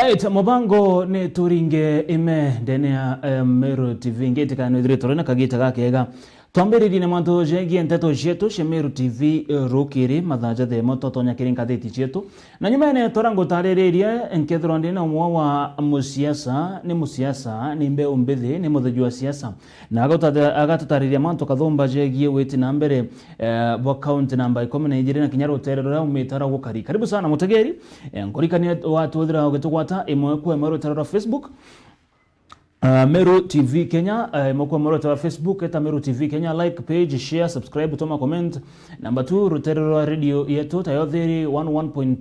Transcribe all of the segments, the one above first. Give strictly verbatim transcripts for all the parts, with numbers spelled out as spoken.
Right, mubango ni turinge ime ndene ya, eh, Meru T V. Ngitikana nwithire turi na kagita gakega. Twambiririe na mantu jegie nteto cietu cia Meru T V, eh, rukiri mathaa ja themo, totonya kiri ngathiti cietu. Na nyumene twara ngutariririe, nkethirwa ndi na umwe wa musiasa, ni musiasa, ni mbeu mbithi, ni mutheji wa siasa. Na agatuta-, agatutariria mantu kathumba jegie witi na mbere, eh, bwa kaunti namba ikumi na ijiri na kinya rutere ruria umite aria gukari. Karibu sana mutegeri. Eh, nkurikania watwithira ugitugwata imwe kwa imwe rutere rwa Facebook. Ah, Meru T V Kenya, eh, imwe kwa imwe rutere rwa Facebook, eta Meru T V Kenya, like page, share, subscribe, tuma comment. Number two, rutere rwa radio yetu, tayo thiri one one point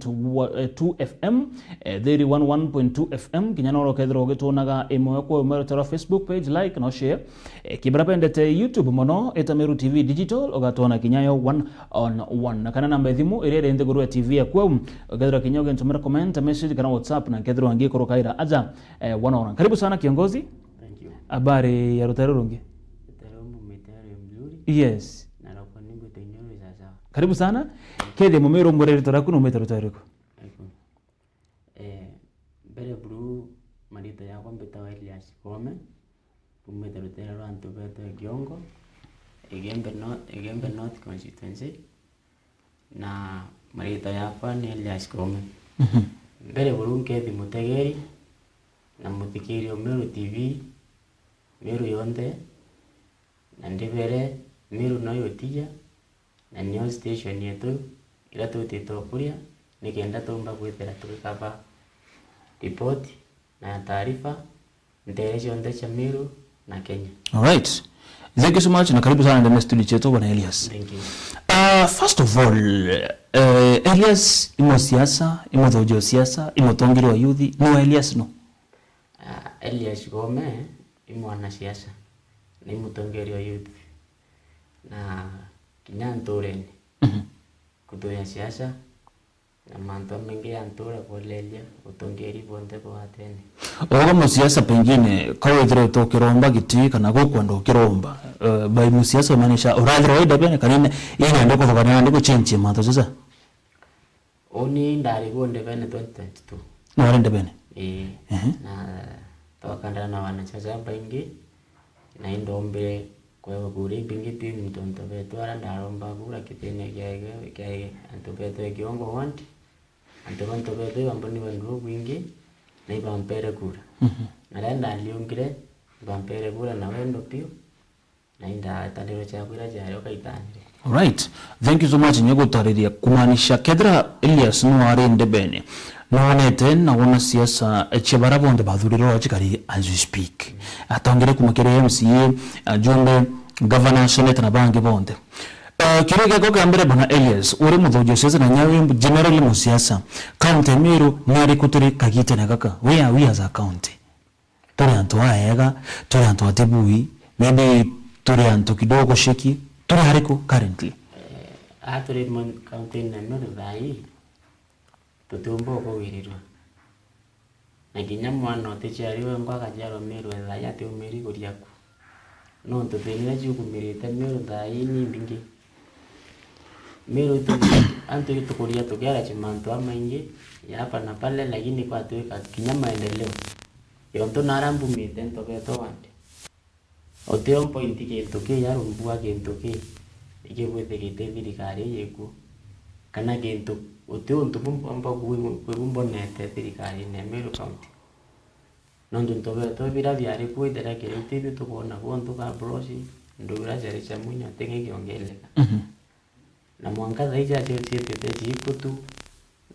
two F M, eh, thiri one one point two F M, kinya noro kethirwa ugituonaga imwe kwa imwe rutere rwa Facebook page, like, no share. Eh, kibara bendete YouTube mono, eta Meru T V Digital, ugatwona kinya yo one on one. Na kana namba ya thimu iria iri nthiguru ya T V yaku au, ukethirwa kinya ugintumira comment, message kana WhatsApp, na nkethirwa ngikurukaira aja, eh, one on one. Karibu sana kiongozi. Thank you. Habari ya rutere rungi? Rutere rumbu mitero mzuri. Yes. Na roko ni ngwite inyoro sawa sawa. Karibu sana. Kethia mumiru mbwire ritwa riaku na umite rutere ruriku? Eko. Eh, mbere buru, marita yakwa mbitawa Elias Kome, kumite rutere rwa antu betwe Kiongo, Igembe North, Igembe North Constituency, na marita yakwa ni Elias Kome. Mhm. Mbere buru nkethi mutegeri na muthikiri o Meru T V, Meru yonthe, na ndibere Meru noyo tija, na niyo station yetu iria twitite o kuria, nikenda tumba kwithira tugikaba report na taarifa ntere cionthe cia Meru na Kenya. All right. Thank you so much, na karibu sana ndene studio chetu, bwana Elias. Thank you. Uh, first of all, uh, Elias, i musiasa, i muthoji o siasa, i mutongeria wa youth, no Elias no? Ah, Elias Gome i mwanasiasa, ni mutongeria wa youth, na kinya nturene, mhm, kutuya siasa na mantu jamaingi ya ntura kuleria utongeria bonthe bwa tene. Uga musiasa pengine, ka withirite ukiromba giti kana gukwenda ukiromba, eh, by musiasa umaanisha urathirwa wi ndebene kana ine, ine ndi kuthugania na ndi guchenjia mantu jaja? Uni ndari kuo ndebene twenty twenty-two. Nwari ndebene? Ii. Ehe. Na twakandana na wanasiasa baingi, na indombire kwewa kura ibingi pi nontu betu ara ndaromba kura kitine kia, kia antu betu e Kiongo ward. Antu bantu betu ibamboni wendo bubwingi, na ibampere kura. Mhm. Na riria ndaliungire, ibampere kura na wendo piu. Na indataniro ciaku iria ciari ukaitanire. Alright. Thank you so much, nye gutariria kumaanisha kethira Elias no ari ndebene, no onete na wona siasa cia bara bonthe bathurirwe cikari as we speak. Atongere kuma kiri M C A, ajumbe, governor, senator na bangi bonthe. Eh, kiria giakwa kia mbere bwana Elias, uri muthoji o siasa na nyawe generally musiasa, county ya Meru ni ariku turi kagitene gaka? Where are we as a county? Turi antu aega, turi antu atibui, maybe turi antu kidogo sheki, turi ariku currently? Eh, a turi mon-, county-ini ya Meru thaa ii, tutiumba ukugirirua. Na kinya mwana utichiari wengwa akachiarwa Meru e thaa ii atiumiri kuria ku. Nontu thina iria ciukumirite Meru thaa ii ni mbingi. Meru itu-, antu itukuria tukiara chimantu amaingi ya hapa na pale, lakini kwatuika kinya maendeleo. Yontu nara mbumite Ntobeto ward. Utio point kintu ki ya rumbua kintu ki ikigwithikite thirikari ii yikuo. Kana kintu, uti untu bumba kwi-, kwi-, bumbonete thirikarine ya Meru County. Nontu Ntobeto bira biari kuo ithera kiri uti biu tukwona kuo ntu ka broshi, ndu bira ciari cia munya uti ngi kiongeleka. Mhm. Na mwanka thaa iji acio ciitite ciikutu,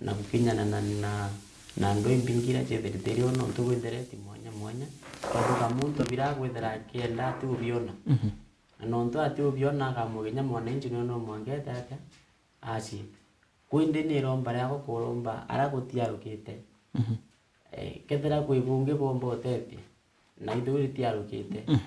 na gukinyana na, na, na andu imbingi iria ciithirite irio nontu gwithereti mwanya mwanya. Kwathuka muntu bira gwithira akienda ati ubiona. Mhm. Na nontu ati ubiona akamuginya mwananchi nwe no mwanka ete atia? Aci. Kwindi ni iromba riakwa kuromba ara gutiarukite. Mhm. Eh, kethira kwi bungi bomba uteethia, na ithui ritiarukite, mhm,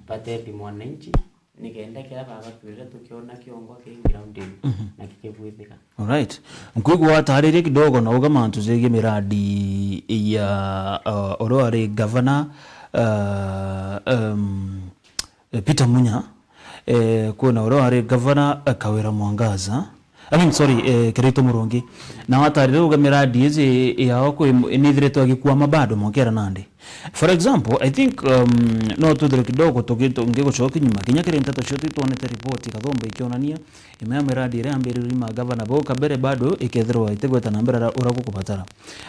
batethi mwananchi, nikenda kiria babatwirire tukiona kiongwa ki ground-ini, mhm, na kikibwithika. Alright. Nkwigua wataririe kidogo na uga mantu jegie miradi ya, uh, uria wari gavana, uh, um, eh, Peter Munya, eh, kwina uria wari gavana, eh, Kawira Mwangaza, I mean, sorry, eh, Kirito Murungi. Na watarire uga miradi iji yao kwi, nithiritwe igikwama bado mokera nandi. For example, I think, um, no twithire kidogo tugi-, tu-, ngigucokia nyuma. Kinya kiri nteto cio titwonete ripoti kathomba ikionania imwe ya miradi iria yambiririe ma gavana bau kabere bado ikethirwa itigweta na mbere ara-, uria gukubatara.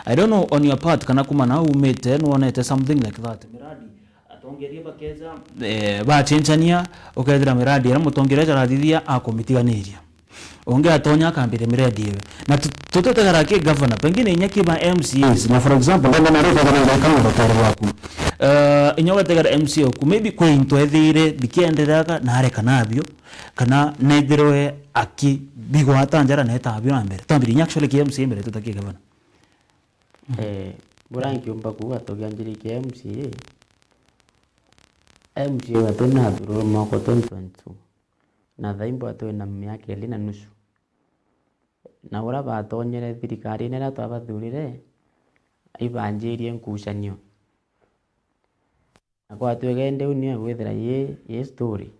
I don't know on your part kana kuma na umite nwonete something like that. Miradi atongeria bakeja, eh, bacenchania, ukethira miradi iria mutongeria jarathithia akumitiganiria. Ungi atonya akambiria miradi iwe. Na tu-, tutetegera ki governor, pengine inya ki ba M C As. Na for example, governor ri governor ndeka murotere waku. Eh, inya ugategera M C A oku, maybe kwi into ethire bikiendereaga na areka nabio, kana nethirwe aki bigwata njara na eta nabio na mbere. Twambire inya actually ki M C A mbere tutaki governor. Eh, buria nkiumba kuuga tukianjirie ki M C A, M C A wetu ni athurwe mwaka twenty twenty-two. Na thaimbo twina miaka iri na nusu. Na uria batonyere thirikarine iria twabathurire, ibanjirie nkucanio. Na kwatwika indi uu niwe withira yi, yi story.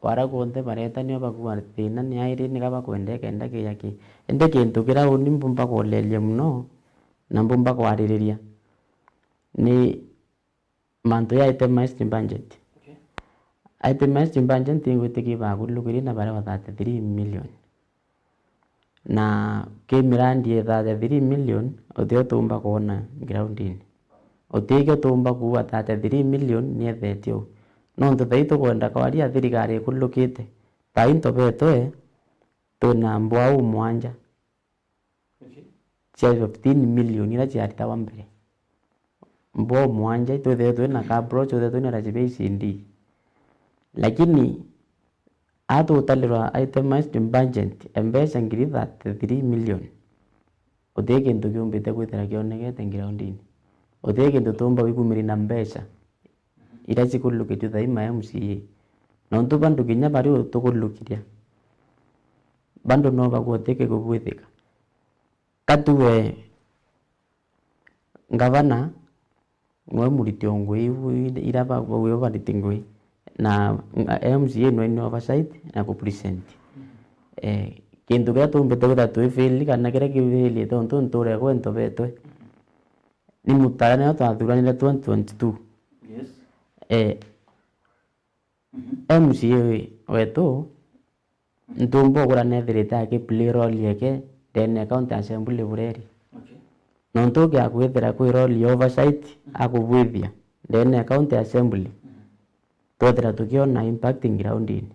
Wara kunthe baretania bakuga thina ni airi niga bakwenda ikenda kiya ki. Indi kintu kiria uni mbumba kuleria muno, na mbumba kwaririria, ni mantu ya itemized budget. Okay. Itemized budget ingwitikia ibakulukiri na baria ba thirty-three million. Na ki mirandi ya thirty-three million, uti utumba kwona groundini. Uti ikio utumba kuuga thirty-three million ni ethetie uu. Nontu thaii tukwenda kwaria thirikari ikulukite. Thaii ntobetwe, twina mbwau mwanja. Okay. Cia fifteen million iria ciaritawa mbere. Mbwau mwanja, itwithirwe twina kabro, twithirwe twina racibe icindi. Lakini atutalirwa itemized budget, mbeca ngiri thirty-three million. Uti kintu kiumbite kwithira kionekete groundini. Uti kintu tuumba gwikumiria na mbeca iria cikulukitue thaii ma M C A. Nontu bandu kinya bari utukulukiria, bandu no bagwoteke kubwithika. Ka tuwe ngavana nwe muriti o ngui iu iria ba-, bauwe bariti ngui, na M C A nwe ni oversight na ku present. Eh, kintu kiria tumbite kwithira twi fail kana kiria ki fail tontu nture gwe ntobetwe. Ni mutara niyo twathuranire twenty twenty-two. Yes. Eh, M C A wetu, ntumba ugura nethirite aki play role yake ndene ya county assembly bureri. Okay. Nontu ukia kwithira kwi role ya oversight akubwithia ndene ya county assembly, twethira tukiona impact groundini.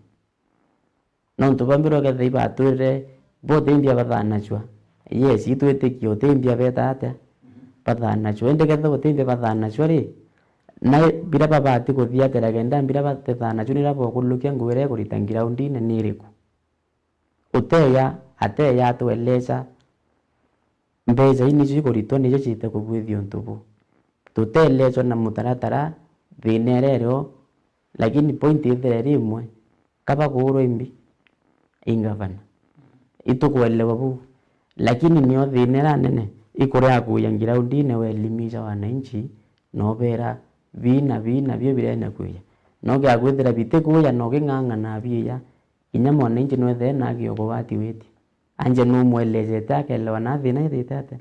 Nontu bambirwa kethira ibatwirire bo utimbia bathanacua. Yes, itwitikia utimbia beta atia? Bathanacua. Indi kethira utimbia bathanacua ri, na biria babati kuthiatira kenda biria batethanacua niria bokulukia ngugi iria ikurita groundini ni iriku? Uteya, ateya atweleza mbeca ii nicio ikuritwa nicio ciite kubwithia untu buu. Tuteelezwa na mutaratara thina iria irio, lakini point ithire iri imwe, kaba kuurwa imbi i ngavana. Itukwelewa buu, lakini nio thina iria nene ikuria kuuya ngiraundine weelimisha wananchi na ubeera bii na bii na bio birene kuuya. No giakwithira bitikuuya na uking'ang'ana biiya, kinya mwananchi nwethee na aki o kubati witi. Anje numwelezete akelewa na thina ithite atia.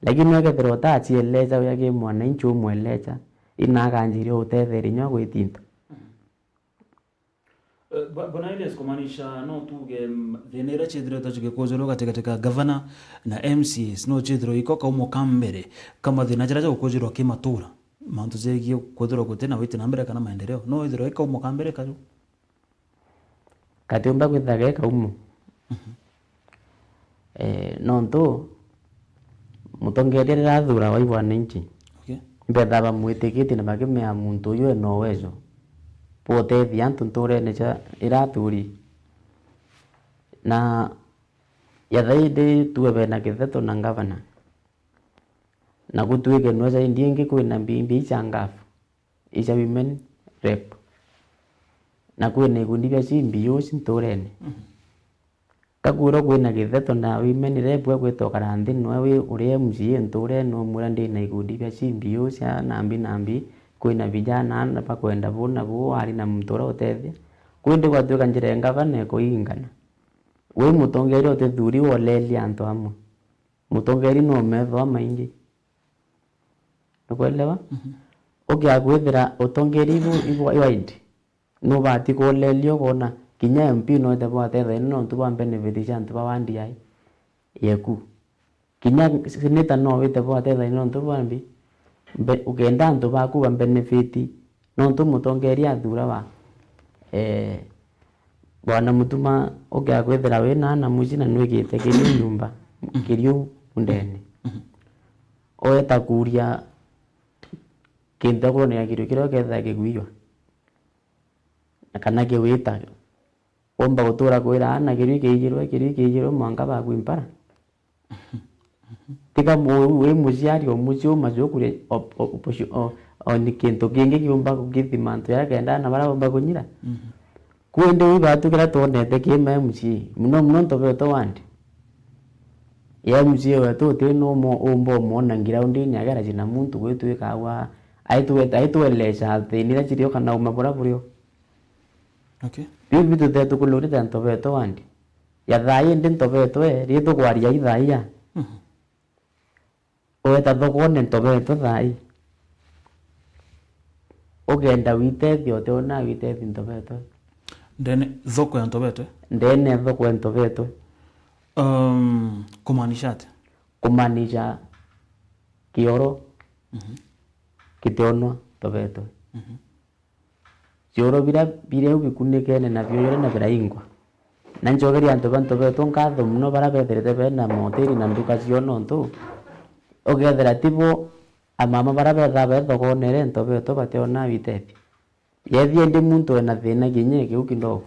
Lakini nwekethira utachieleza uya ki mwananchi umweleza, ina akanjiria utetheria nyo gwiti into. Eh, bwa-, Bwana Elias, kumaanisha no tuge, mm, thina iria ciithiritwe cigikujirwa gatigati ka gavana na M C As, no ciithirwe iko kaumo ka mbere ka mathina jaria jagukujirwa ki matura, mantu jegie kwithirwa guti na witi na mbere kana maendeleo, no ithirwe i kaumo ka mbere kaju? Katiumba kwithira ge kaumo. Mhm. Eh, nontu mutongeria riria athurawa i wananchi, okay, mbethaa bamwitikitie na bakimea muntu uyu ena uwezo bwa utethia antu nturene cia iria aturi. Na yathaindi tuwe bena kitheto na ngavana, na gutwike nwe saindi ingi kwina mbimbi icia ngafu, icia women rep, na kwina ikundi bia C B Os nturene. Mhm. Kakwirwa kwina kitheto na women rep, we gwita ukara nthi nwe wi uri M C A nturene, umwira ndina ikundi bia C B Os cia nambi nambi, kwina vijana ana bakwenda buu na buu, ari na muntu uria utethia. Kwindi gwatwika njira ya ngavana ikuingana. Wi mutongeria utithuri wolelia antu amwe. Mutongeria no metho amaingi. Nukwelewa? Mhm. Ukia kwithira utongeria ibu, ibu wide. Nubati kulelia ukona kinya M P no ete bwatethania nontu bwa benefit cia antu ba wandi yai yeku. Kinya senator no wite bwatethania nontu bwa mbi, mbe-, ukenda antu baku ba benefit, nontu mutongeria athura wa, eh, Bwana Mutuma ukia kwithira wina ana mucii na nwikite kiriu nyumba, kiriu ndene. Oweta kuria kintu akurone ya kiriu kiria ukethira kigwiywa. Na kana kiwita, umba gutura kwira ana kiriu kiijirwe, kiriu kiijirwe mwanka bakwi mpara. Tiga mu-, wi muciari o mucii umacukuria o, o, o, o, o, ni kintu kingi kiumba gukithima antu jaria kenda ana baria baumba kunyira. Mhm. Ku indi wi batu kiria twonete ki ma M C A, muno muno Ntobeto wandi. Ya M C A wetu uti no mo-, umba umwona ngiraundini agera cina muntu gwitwika agwa, aitweta, aitwelesha thina iria cirio kana uma buria burio. Okay. Biu bitu tetu kulurite Ntobeto wandi. Ya thaa ii ndi Ntobeto e, ri tukwaria i thaa ii ya. Mhm. Weta thokone Ntobeto thaa ii. Ugenda witethia, utiona witethia Ntobeto. Ndene thoko ya Ntobeto? Ndene thoko ya Ntobeto. Um, kumaanisha atia? Kumaanisha kioro, mhm, kitionwa Ntobeto. Mhm. Cioro biria biri au bikunikene na biujure na biraingwa. Na ncokeria antu ba Ntobeto nkatho mono baria bethirite bena mahoteli na nduka ciao, nontu ukethira tibo amama baria bethaa bethogonere Ntobeto bationa witethia. Yethia indi muntu ena thina kinya kiu kidogo,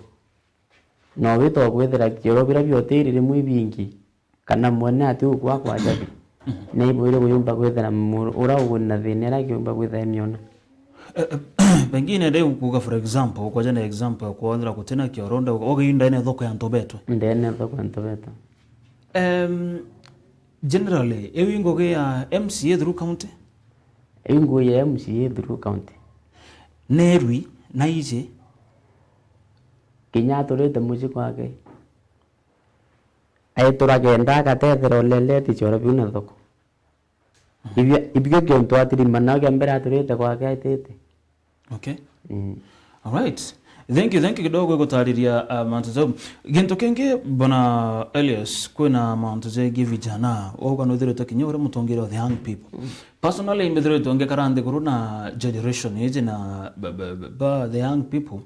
no wita kwithira cioro biria bia hoteli rimwe ibingi, kana mwene ati ukwa kwaja bi. Mhm. Na ibo iri kuyumba kwithira mu-, ura ugwina thina iria akiumba kwithira emiona. Eh, eh, pengine ndi kuuga, for example, kwaja na example ya kwonthera gutina kioro nda, oge ndene thoko ya Ntobetwe. Ndene thoko ya Ntobetwe. Em, generally, iu i ngugi ya M C A through county? Iu i ngugi ya M C A through county. Nerwi, na iji? Kinya aturite mucii kwake. Aitura kenda agatethera uleleti cioro biu na thoko. Ibio, ibio kiontu atirimana kia mbere aturite kwake aitite. Okay. Mm. All right. Thank you, thank you kidogo gutariria, uh, mantu jau. Gintu kingi, Bwana Elias, kwina mantu jegii vijana. Uga nuthirite kinya uri mutongeria wa the young people. Mm. Personally, imbithiritwe ngikara nthiguru na generation iji na ba, ba, ba, ba, the young people.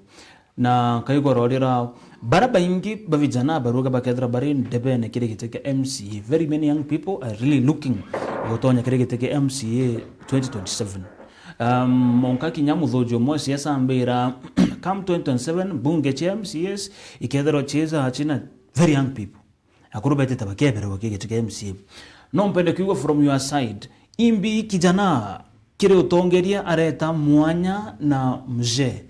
Na nkaigua rori rao. Bara baingi ba vijana baruga bakethira bari ndebene kiri giti kia M C A. Very many young people are really looking gutonya kiri giti kia M C A twenty twenty-seven. Um, monka kinya muthuji umwe wa siasa ambira, come twenty twenty-seven, mbunge cia M C As ikethirwa ciija cina very young people. Akuru betite bakeberwa ki giti kia M C A. No mpende kwigua from your side, imbi kijana kiri utongeria areta mwanya na mzee.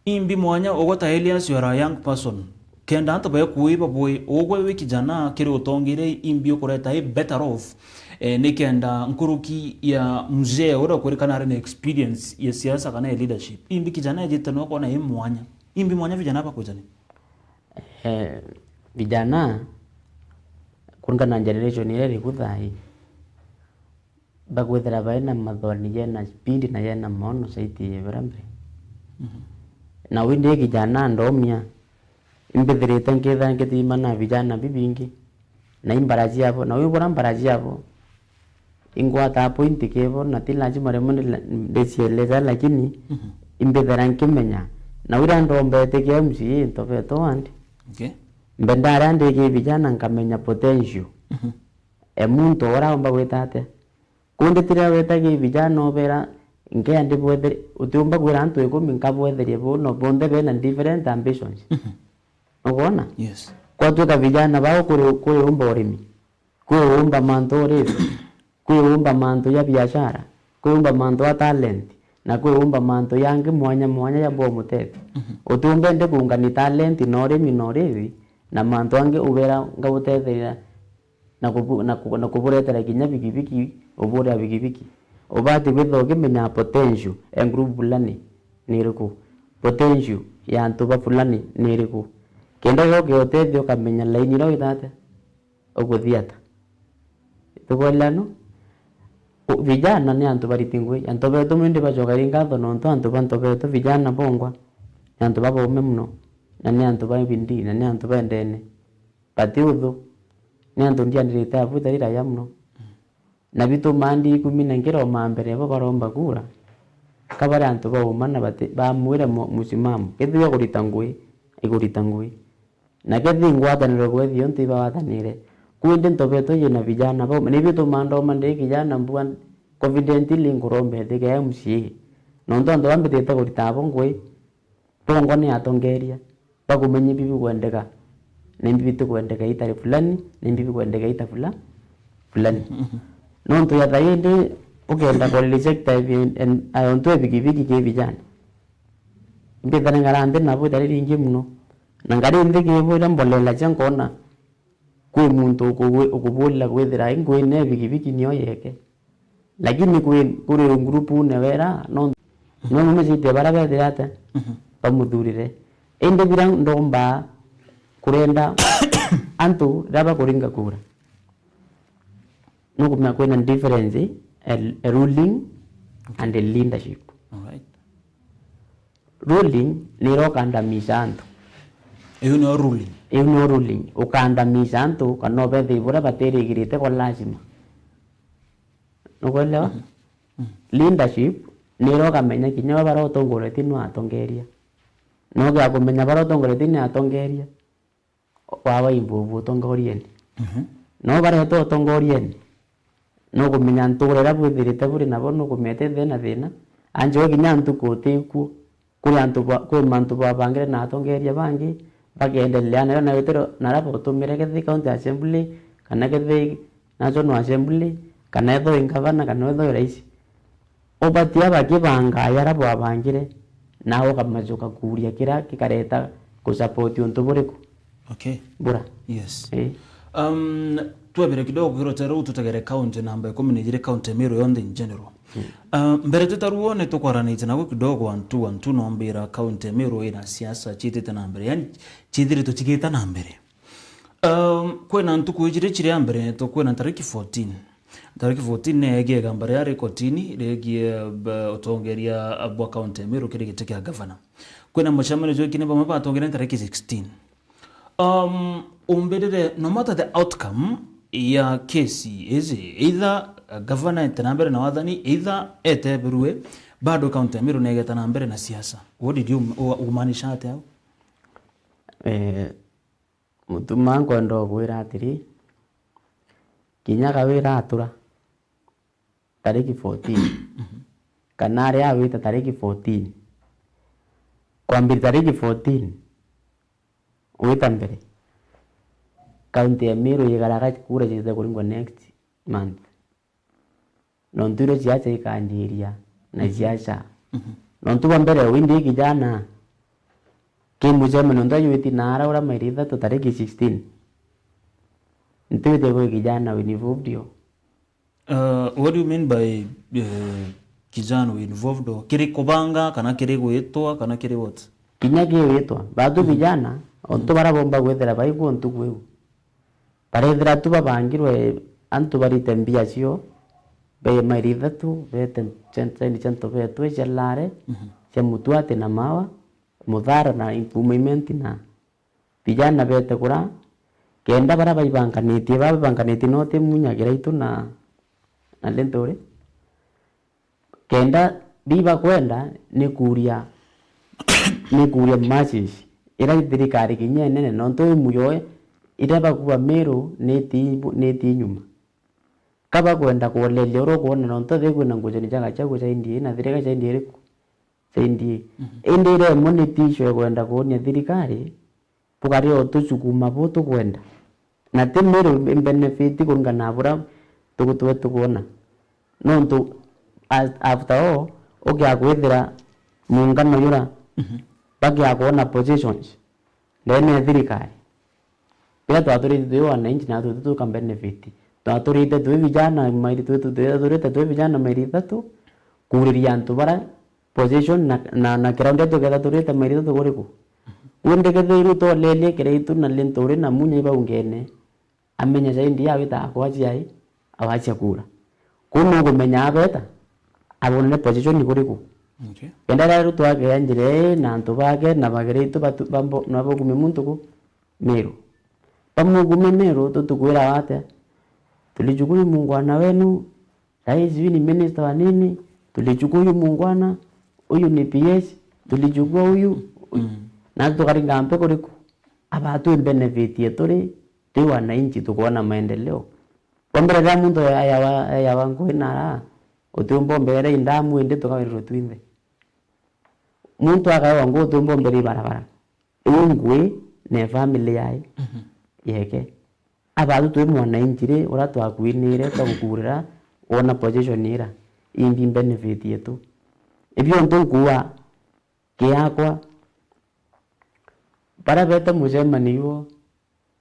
Imbi mwanya ugwe ta Elias, you are a young person. Kenda antu bae kuiba bwi ugwe wi kijana kiri utongeria, imbi ukureta i better off, eh, ni kenda nkuruki ya mzee uria ukwirikana ari na experience ya siasa kana ya leadership. Imbi kijana ejite no kona i mwanya. Imbi mwanya vijana bakujani. Eh, vijana, kuringana na generation iria iriku thaa ii, bakwithira baina mathoni jena speed na jena maono saiti ya biria mbere. Mhm. Na wi ndi kijana ndomia, imbithirite nkitha nkitima na vijana bibingi, na imbara ciabo, na wi bura mbara ciabo, ingwata point kibo, na ti lazima rimwe ndi-, ndicieleza, lakini, mhm, imbithira nkimenya. Na wira ndombete kia M C A Ntobeto wandi. Okay. Mbe ndaria ndi ki vijana nkamenya potential. Mhm. E muntu uraumba gwita atia. Kundi tiria weta ki vijana ubera, nkea ndibwethere, utiumba kwira antu ikumi nkabwetheria bo, no bonthe bena different ambitions. Mhm. Ukwona? Yes. Kwatuika vijana bao kuri, kuri umba urimi. Kwi uumba mantu urithi, kwi uumba mantu ja biashara, kwi uumba mantu ja talent, na kwi uumba mantu jangi mwanya mwanya ja bwa umutethia. Mhm. Utiumba indi kuungania talent na urimi na urithi na mantu angi ubera ngagutetheria na kubu-, na ku-, na kuburetera kinya bikibiki, ubura bikibiki. Ubati kwithirwa ukimenyaga potential e group fulani ni iriku, potential ya antu ba fulani ni iriku. Kenda uge uke utethia ukamenya laini iria wita atia, ukuthii ata. Tukwelewana? U-, vijana ni antu bariti ngui. Antu betu indi bacokagia ngatho nontu antu ba nto betu vijana bongwa ni antu babaume mono, na ni antu ba bidii, na ni antu bendene. Bati uthu, ni antu ndianirite abu itari raya mono. Na bitumaa ndi ikumi na nkiroma mbere bo baromba kura, ka bari antu bauma na bati-, bamwire mu-, musimamo. Kethira ikurita ngui, ikurita ngui. Na kethira ingwataniro bwethi yo nti ibagwatanire. Kwindi nto betu yina vijana bau, ni bitumaa ndoma ndi kijana mbua confidently nkuromba ethike M C A. Nontu antu bambitite kurita abo ngui, bongwa ni atongeria, bakumenya imbi bikwendeka, na imbi bitikwendeka itari fulani, na imbi bikwendeka ita fula-, fulani. Mhm. Nontu ya thaindi ukenda ku reject evi-, en-, antu e bigibigi ki vijana. Mbitha ni ngara nthi nabo itari ringi mono. Na ngari nthi kibo iria mbolela cia nkona, kwi muntu ukubu-, ukuburira kwithira ingwine bigibigi nio yeke. Lakini kwi, kuri ngurupune wera, no, no mumecitie bara bethire ate? Mhm. Bamuthurire. Indi bira ndomba kurenda antu riria bakuringa kura. Nukumenya kwina difference, a, a ruling and a leadership. Alright. Ruling ni iria ukandamica antu. Iu nio ruling. Iu nio ruling. Ukandamica antu kana ubethii buria batirigirite kwa lazima. Nukwelewa? Mhm. Mhm. Leadership ni iria ukamenya kinya we baria utongoretie ni atongeria. Na ugia kumenya baria utongoretie ni atongeria, waba improve utongorieni. Mhm. No bareta utongorieni, nukumenya ntura iria bwithirite buri nabo nukumenya iti thina thina. Anjoo kinya ntuku utikuo, kuri antu ba, kwi mantu babangire na atongeria bangi, bakendelea nayo na witiro naria botumire kethi county assembly, kana kethi national assembly, kana ethwe i ngavana, kana ethwe i raisi. Ubati abakibanga yara bwabangire, nawe ukamacoka kuria kira gikareta kusupport untu buriku? Okay. Bura. Yes. Eh. Um, twebere kidogo kirotera riu tutegere county namba ikumi na ijiri, county ya Meru yonthe in general. Mm. Uh, mbere tutaruone tukwaranitie nabo kidogo antu, antu nombira county ya Meru ina siasa ciitite na mbere, yani ciithiritwe cigita na mbere. Um, kwina ntuku ijiri ciri a mbere, tu-, kwina tariki fourteen. Tariki fourteen ni yegie igamba riria ri kotini riegie, b-, utongeria bwa county ya Meru kiri giti kia gavana. Kwina mucemanio jwa kine bamwe batongeria tariki sixteen. Um, umbirire, no matter the outcome ya case iji, either, uh, gavana ete na mbere na wathani, either eteberue, bado county ya Meru negeta na mbere na siasa. What did you, u-, umaanisha atia au? Eh, Mutuma, nkwenda ukwira atiri, kinya Kawira atura tariki fourteen, kana aria awita tariki fourteen, kwambiri tariki fourteen wita mbere, county ya Meru igaraga kura ciite kuringwa next month. Nontu irio ciaca ikanjiria na ciaca. Mhm. Nontu bwa mbere, wi ndi kijana, ki mucemanio ntu ajwiti na araura mairi ithatu tariki sixteen. Ntiwite gwi kijana wi involved yo. Uh, what do you mean by, uh, kijana wi involved? Kiri kubanga, kana kiri gwitwa, kana kiri what? Kinya ki witwa. Batu vijana, ontu bara bomba gwithira baigua ntuku iu. Barethira tu babangirwe antu barite mbia cio, bee mairi ithatu, bete cia, cia, cia ntobe ya twe cia lare, mhm, cia mutuati na mawa, muthara na improvement na vijana bete kura, kenda bara baibanganitie, baba baibanganitie no ti Munya Kiraitu na, na Linturi. Kenda bibakwenda ni kuria, ni kuria masses, ira thirikari kinya inene, nontu i muyo iria bakuwa Meru ni ti, ni ti nyuma. Ka bakwenda kuoleria uria ukwona, nontu thi kwina ngucanio cia Gachagua cia N D A na thirikari cia N D A iriku? Cia N D A. Mhm. Indi iria imwe ni tisho ikwenda kuonia thirikari, bukari o tucukuma bu tukwenda. Na ti Meru i benefit kuringana na buria tugu-, twe tukwona. Nontu a-, after all, ukia kwithira muungano jura, mhm, bakia kwona positions ndene ya thirikari. Biria twaturite twi wananchi na tuti tuka benefit. Twaturite twi vijana mairi, twi, twi, twaturite twi vijana mairi ithatu, kuuriria antu bara position na, na, na kiraundi tuketha turite mairi ithatu kuriku? Kwende kethirwa utolelie Kiraitu na Linturi na Munya ibaungene, amenya zaidi ya wita akwacia ai, awacia kura. Kuu nukumenya abeta, abonere position kuriku. Okay. Kenda rero twagea njira ii na antu bake na ba Kiraitu batu-, bambo-, na bagume muntu ku Meru. Bamugume Meru, tutukwira atia? Tulichukua huyu muungwana wenu, rais huyu ni minister wa nini? Tulichukua huyu muungwana, huyu ni P S, tulichukua huyu. Mm. Na tukaringa mpe kuriku? Aba twi benefit yetu ri, twi wananchi tukoona maendeleo. Kwa mbere riria muntu ayawa, ayawa ngui na ara, utiumba umbira indamu indi tugawirirwe twinthe. Muntu akaewa ngui utiumba umbira ibarabara. Iu ngui ne family yae, mhm, yeke. Aba tu twi mwananchi ri, uria twakwinire, twagukurira, wona position ira, imbi benefit yetu. Ibio ntu nkuwa kiakwa, baria bete mucemanio,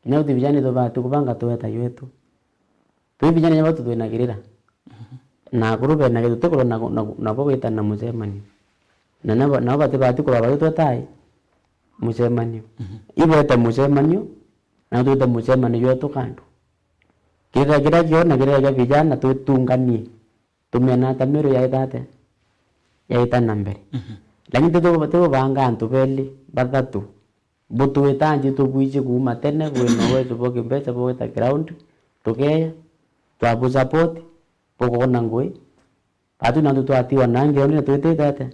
kinya uti vijana tubati kubanga tweta ywetu. Twi vijana nyabo tutwinagirira. Mhm. Na akuru benagirira tutikorwa na, na, nabo gwitana mucemanio. Na nabo, nabo batibati kurwa bari twetai mucemanio. Mhm. Ibete mucemanio, na twite mucemanio jwetu kandu. Kiria, kiria kiona, kiria kia vijana twitunganie. Tumena ata Meru yaita atia? Yaita na mbere. Mhm. Lakini titu-, titubanga antu beli, bathatu. Butwita nji tubwiji kuuma tene, bwina uwezo bwa kimbeca bwa gwita ground, tukeya, twabu support, bukoona ngui. Batu na antu twatiwa na ngeoni na twitite atia?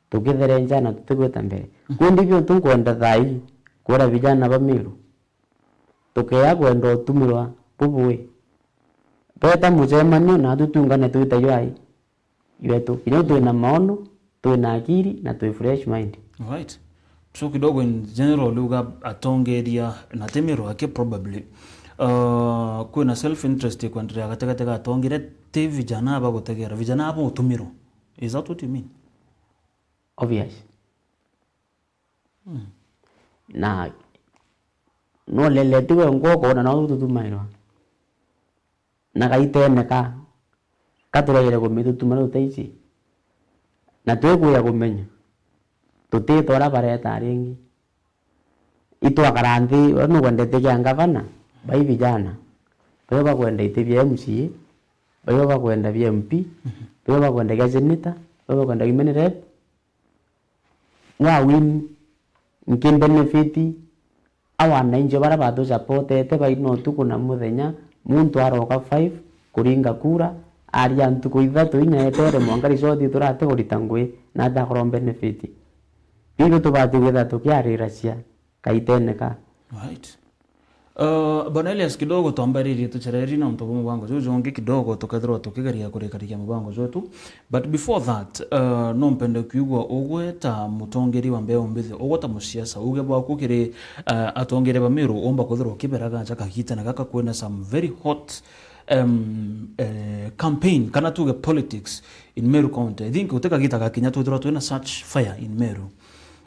Tukitherenja na tutigwita mbere. Mhm. Kwindi bio ntu nkwenda thaa ii, kwira vijana ba Meru, tukeya kwenda utumirwa bubui. Beta mucemanio na atu tungane twita jwai jwetu. Kinya twina maono, twina akiri na twi fresh mind. Right. So kidogo in general uga atongeria na ti Meru aki probably. Uh, kwina self interest ikwenderea gatigati ga atongere ti vijana bagutegera, vijana abo utumirwa. Is that what you mean? Obvious. Mm. Na noleleti we ngoko na no tutumairwa. Na gaitene ka, ka turaire kumitutuma tutaici. Na twikwia kumenya, tutita uria bareta ringi. Itwakara nthi, uria nukwenda iti kia ngavana, bai vijana. Baio bakwenda iti bia M C A, baio bakwenda bia M P, baio bakwenda kia senator, baio bakwenda women rep. Wa win, nki benefit, a wananchi baria batusupportete baina utuku na muthenya, muntu aroka five, kuringa kura, aria ntuku ithatu inya etere mwanka result turate kurita ngui, na atakorwa benefit. Bibi tubati gwitha tukiarira cia kaitene ka. Right. Uh, Bwana Elias, kidogo twambaririe tucereri na untu bumwe bwa ngugi juju ungi kidogo tukethirwa tukigeria kurikarikia mubango jwetu. But before that, uh, no mpende kwigua ugwe ta mutongeri wa mbeu mbithi, ugwe ta musiasa, uge bwaku kiri, uh, atongeri ba Meru umba kwithirwa ukiberaga nja kagitene gaka kwina some very hot, um, uh, campaign, kana tuge politics in Meru County. I think uti kagita gakinya twithirwa twina such fire in Meru.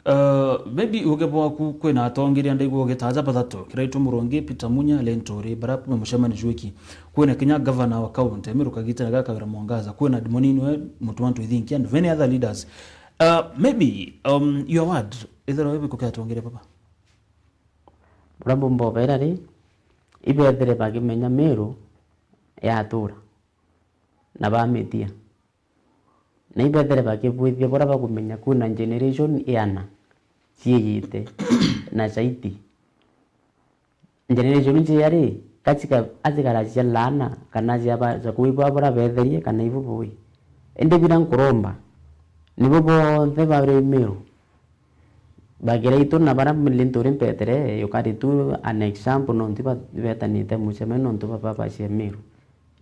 Uh, maybe uge bwaku kwina atongeria ndaigua ugitaja bathatu, Kiraitu Murungi, Peter Munya, Linturi, bara kuma mucemani jwiki. Kwina kinya governor wa county, Meru kagitene gaka Kawira Mwangaza. Kwina munini we, Mutuma Ntwithinki, and many other leaders. Uh, maybe, um, your word, ithero ibi kukia atongeria baba? Buria mbumba ubera ri, ibethire bakimenya Meru yatura, na bamitia. Na ibethire bakibwithia buria bakumenya kwina generation iana ciiyite na caiti. Generation ici yari, kachika, achikara cia laana, kana cia ba, cia kuibwa buria betherie, kana ibu bui. Indi bira nkuromba, nibo bonthe bari Meru. Bakira itu na bara Linturi mpetere, yukari tu an example, nontu ba, betanite mucemanio, nontu ba, ba, ba cia Meru.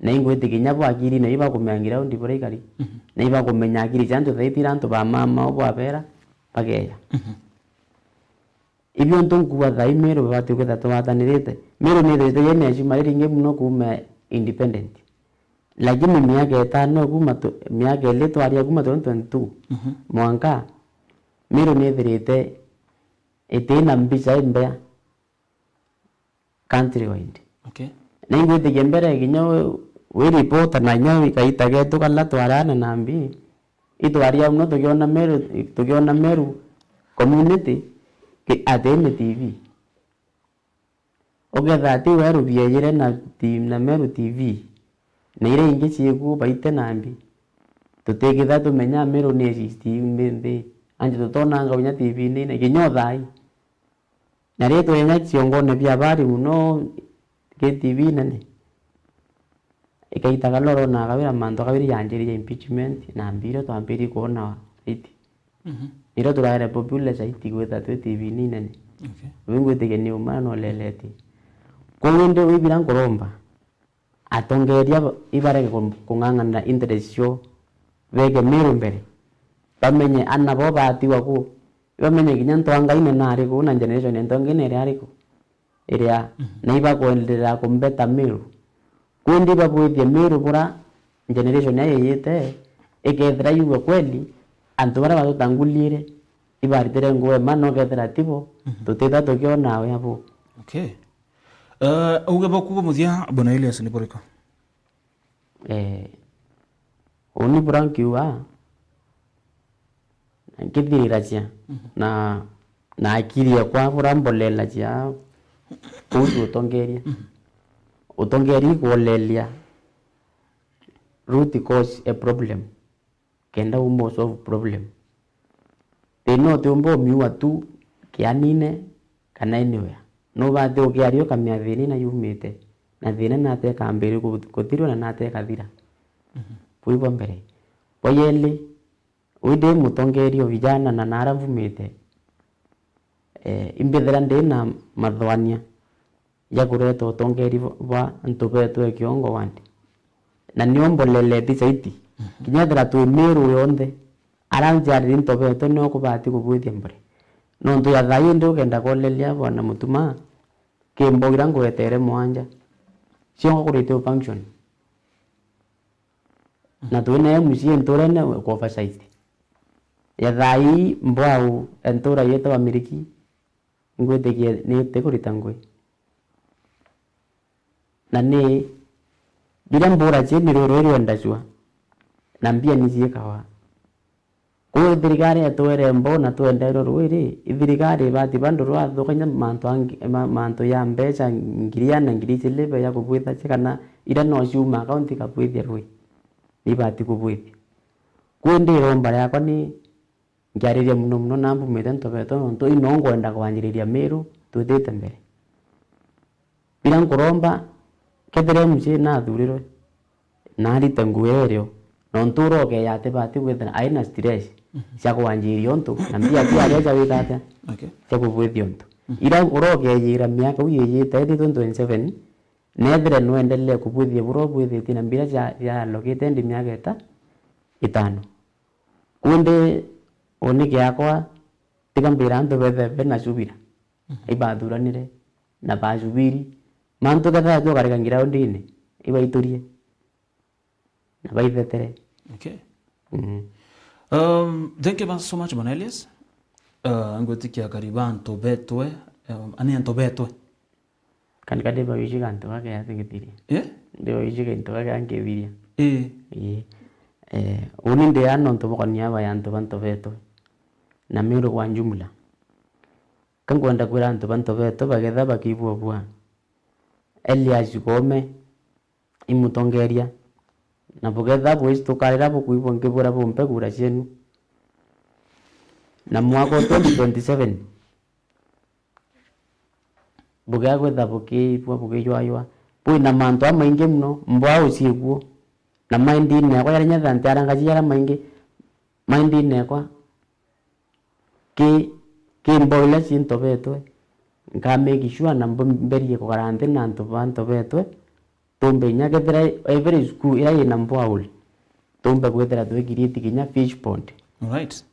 Na ingwitikia kinya bo akiri na ibakumenya ground buria ikari. Mhm. Na ibakumenya akiri cia antu thaiti ira antu ba mama o bwabera, bageya. Mhm. Ibio ntu nkuga thaa ii Meru babati kwitha twatanirite. Meru nithirite yene icuma riringi muno kuuma independent. Lakini miaka itano kuuma tu-, miaka ili twaria kuuma twenty twenty-two, mhm, mwanka, Meru nithirite itina mbica imbea countrywide. Okay. Na ingwitikia mbere kinya wi, wi reporter na inya wi kaita getu kala twarana na mbi, itwaria muno tukiona Meru, tukiona Meru community, I-, ati ni T V. Ukethira ati weru biejire na ti-, na Meru T V, na iria ingi ciikuo baite nambi. Tutikitha tumenya Meru ni system mbi, antu tutonanga unya T V-ini ine, kinya uthai. Na ri twenya ciongone bia bari muno ki T V nene. Ikaitaga loro na akawira mantu, akawira yanjiririe impeachment, na mbiro twambirie kwona zaidi. Mhm. Niro turaere popular zaidi gwita twi T V-ini inene. Okay. Riu ngwitikia ni uma na uleleti. Kwou indi wibira nkuromba, atongeria ba-, ibarege ku-, kung'ang'anira interest cio, beke Meru mbere. Bamenye ana bo batigwa ku, bamenye kinya ntwangaine na ariku na generation ya ntwangaine iria ariku. Iria, mhm, na ibakwenderea kumbeta Meru. Kwindi ibabwithie Meru bura generation ya yeyite, ikethira yugua kweli, antu baria batutanguliire, ibaritire nguo ema, na ukethira tibo, mhm, tutitha tukiona wia bu. Okay. Eh, uge bwa kuuga muthia, Bwana Elias, ni buriku? Eh, uni bura nkiuga, na nkithiriragia, mhm, na, na akiri yakwa bura mbolelagia kuhusu utongeria. Mhm. Utongeria ikwolelia root cause a problem, kenda umba solve problem. Thina utiumba umiua tu kianine kana anywhere. Nubati ukiaria ukamenya thina ina yumite, na thina nate ikambiri ku-, kuthirua na nate ikathira. Mhm. Buu bwa mbere. Bwa yeli, wi ndi mutongeria o vijana na nara mfumite, eh, imbithira ndi na mathwania ja kureta utongeria bwa, bwa antu betu e Kiongo ward. Na nio mboleleti zaidi. Mhm. Kinya ethira twi Meru yonthe, ara njiariri nto betu nio kubati kubwithia mbere. Nontu ya thayu ndi ukenda kolelia Bwana Mutuma, kimbogira ngwetere mwanja. Ciongo kurite function. Na twina M C A nturene ku oversight. Ya thaa ii mbwau e ntura yetagwa Miriki, ngwitikia ni tikurita ngui. Na ni, biria mbura cie ni ruru irienda cua, na mbia ni ciikawa. Kwou thirikari yatwere mbo na twenderwe rui ri, i thirikari ibati bandu rwathukania mantu angi, ma-, mantu ya mbeca ngiri ana, ngiri ijiri be ya kubwitha cia kana iria no ciuma akaunti ikabwithia rui. Ni ibati kubwithia. Kwou ndi iromba riakwa ni nkiariria muno muno na mbumite ntobeto nontu ino ngwenda kwanjiriria Meru twithite mbere. Biria nkuromba, kethira M C A nathurirwe, na arite nguo iria irio, nontu uria ukeya atibati kwithira aina stress, mhm, cia kwanjiria untu, na mbia cia aria cia gwita atia? Okay. Cia kubwithia untu. Mhm. Ira uria ukeyira miaka uu yiyite, ethitwe twenty-seven, nethire nwendelee kubwithia buria ubwithitie na mbia cia, cia allocated miaka ita-, itano. Kundi uni kiakwa, tiga mbira antu bethe bena subira. Mhm. Ibathuranire, na bacubiri. Mantu kethira tukarika ngiraundine, ibaiturie. Na baithetere. Okay. Mhm. Um, thank you so much, Bwana Elias. Uh, ngwitikia akari ba antu betwe, um, ani antu betwe. Kani kadi bawici kantu gake atigithirie. Eh? Ndi bawici kantu gake ankibiria. Eh. Ii. Eh, uni ndi ano ntu bukoni aba ya antu ba ntu betwe. Na Meru kwa jumla. Ka nkwenda kwira antu ba nto betu bagetha bakibua bua. Elias Koome i mutongeria, na bugetha bwisi tukarira bukwibua nkibwira bumpe kura cienu. Na mwaka wa twenty twenty-seven, bugea gwitha bukibua bukijwaywa. Bwina mantu amaingi muno, mbwau ciikuo. Na mindini yakwa yaria nyethira ntiarangacia jaria maingi, mindini yakwa, ki, ki mboila ci ntobetwe, nka make sure na mbo-, mberie kugara nthi na antu ba ntobetwe, tumbe inya kethira every school iria yina borehole, tumbe kwithira twi create kinya fish pond. Alright.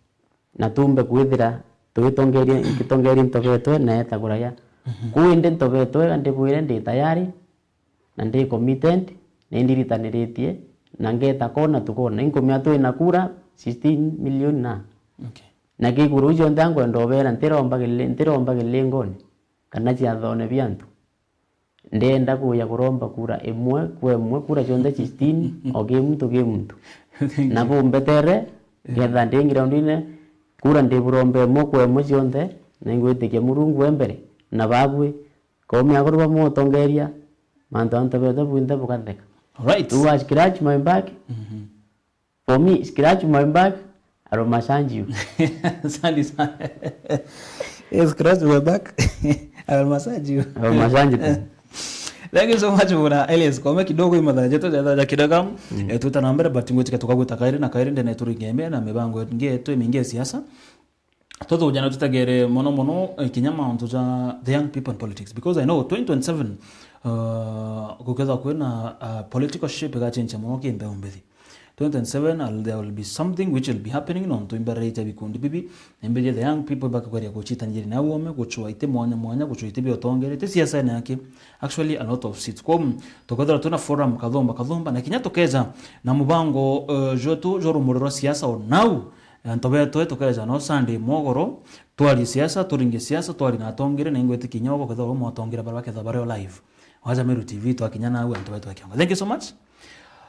Na tumbe kwithira tugitongeria, ngitongeria ntobetwe na etagura ya. Mhm. Kuu indi ntobetwe ndibwire ndi tayari, na ndi committed, na indiritaniritie, na ngeta kona tukona. Inkumia twina kura sixteen million na. Okay. Na ki kura iu cionthe ankwenda ubera, ntiromba kili-, ntiromba kilingone, kana ciathone bia antu. Ndienda kuja kuromba kura imwe kwa imwe, kura cionthe sixteen, o ki muntu ki muntu. Thank you. Na bumbetere, yeah, ngetha ndi groundine, kura ndiburombe imwe kwa imwe cionthe, Na ingwitikia Murungu e mbere, na babui, kaumia akorwa bamutongeria, mantu antu betha bwinthe bukatheka. Alright. Who has scratch my back? Mhm. For me, scratch my back, I will massage you. Asante sana. Yes, scratch my back. I will massage you. I will massage you. Thank you so much bwana Elias. Kome kidogo imathaja tu ja ja kidogo. Mm. E, tuta na mbere, but ngwitika tukagwita kairi na kairi ndene turingeme na mibango ingi yetu imingi ya siasa. Tuthujana tutegere mono mono, eh, kinya mauntu ja the young people in politics, because I know twenty twenty-seven, uh, gukethwa kwina, uh, political shape igachenja mono ki mbeu mbithi. Twenty twenty-seven, I'll- there will be something which will be happening nontu imberereite bikundi bibi, na imberereite the young people bakageria guchitanyiria na uome, guchwa iti mwanya mwanya, guchwa iti bia utongere, iti siasa ene yake. Actually, a lot of seats. Kwa tukethirwa twina forum kathumba kathumba, na kinya tukeja na mubango, uh, jwetu jwa rumuri rwa siasa o nau, antu betu tukeja no Sunday mogoro, twarie siasa, turinge siasa, twarie na atongere, na ingwitikia kinya ugo kethirwa umwe atongere baria bakethirwa bari o live. Waja Meru T V twakinya nau antu betu bakionga. Thank you so much.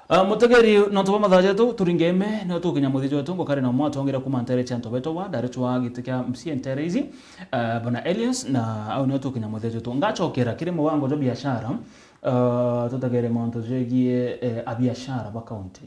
Uh, mutegeri, nontu bwa mathaa jetu, turinge ime, no tukinya muthia jwetu, ngukari na umwe atongere kuma ntere cia antu betu wa, director wa giti kia M C A ntere ici, uh, bwana Elias, na au nio tukinya muthia jwetu. Ngachokera kiri mubango jwa biashara, uh, tutegere mantu jegie, eh, abiashara ba county.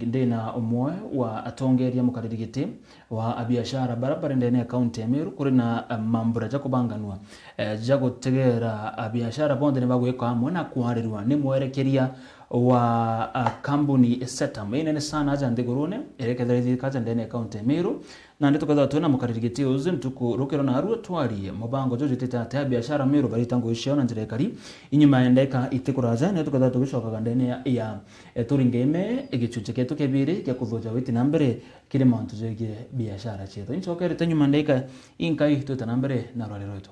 Ndi na umwe wa atongeria mukariri giti wa abiashara bara bari ndene ya kaunti ya Meru, kuri na, eh, mambura ja kubanganua, eh, ja gutegera abiashara bonthe ni bagwika amwe na kwarirwa ni mwerekeria wa, ah, kambuni Setam inene sana aja nthigurune iria ikethirwa ithikaja ndene ya kaunti ya Meru. Nandi tukethirwa twina mukariri giti uju ntuku rukiro narua twarie mubango jujitite atia abiashara Meru barita ngugi ciao na njira ikari inyuma ya ndeka itikuraja, nio tukethirwa tugicokaga ndene ya, ya, eh, turinge ime, eh, gichunchi kietu kia biri kia kuthuja witi na mbere kiri mantu jegie biashara cietu. Inchokerete nyuma ndeka inkai twite na mbere na rwari rwetu.